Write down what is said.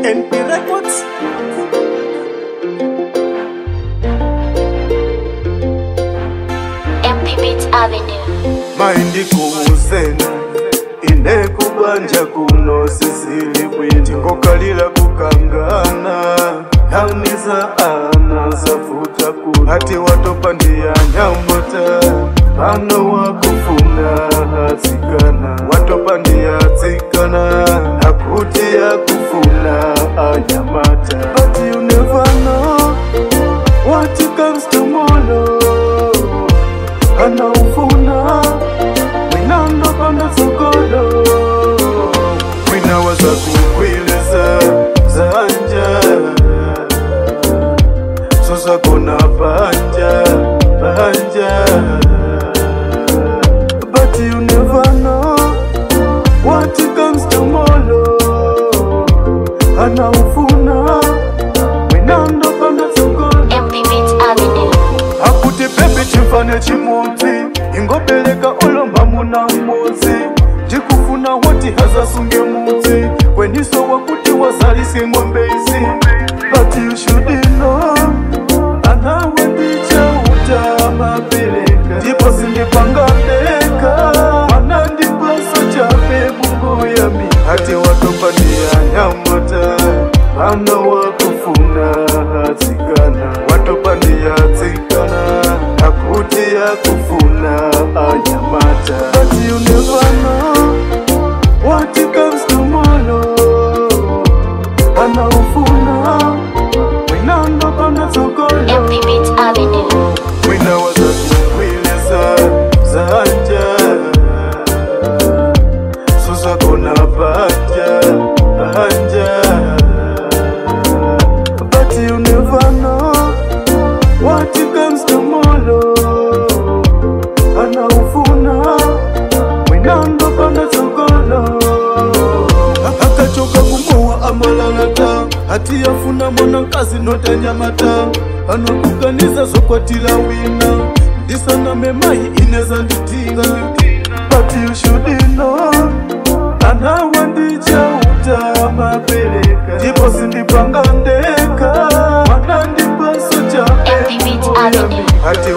NP Records. MP Beats Avenue. Maindi kuuseni ine kubanja kuno sisili bwino ngokalila kukangana haniza ana zafuta kuno ati watopandia nyamota ano wakufuna hatsikana watopandia tsikana akuti yakufuna anyamata. But you never know what comes tomorrow. Anaufuna winando panda sokolo winawaza kukwileza zanja sosa kona panja panja. But you never know what comes tomorrow. Anaufuna winando panda sokolo. MP Beats Avenue. Akuti pepe chimfane chimodzi ingobeleka olomba muna mudzi ndikufuna woti hazasunge mudzi kweniso wakuti wazalise ng'ombe izi. But you should know anawe ndichauta mapeleka ndipo sindipangandeka mana ndipaso chape bungo yami ati watopandia nyamota ano wakufuna hatsikana watopandia tsikana akuti yakufuna anyamata. But you never know what comes tomorrow. Anaufuna winando panda sokolo MP Beats Avenue. winawaza kukwileza zanja sosa kona panja panja. But you never know what comes tomorrow. Anaufuna winando panda sokolo akachoka kumowa amalalata ati yafuna mwanankazi notanyamata anokuganiza zokwatila wina ndisana memai ineza nditinga. But you should know anawe ndichauta mapeleka ndipo sindipangandeka mana ndipaso MP Beats Avenue. ati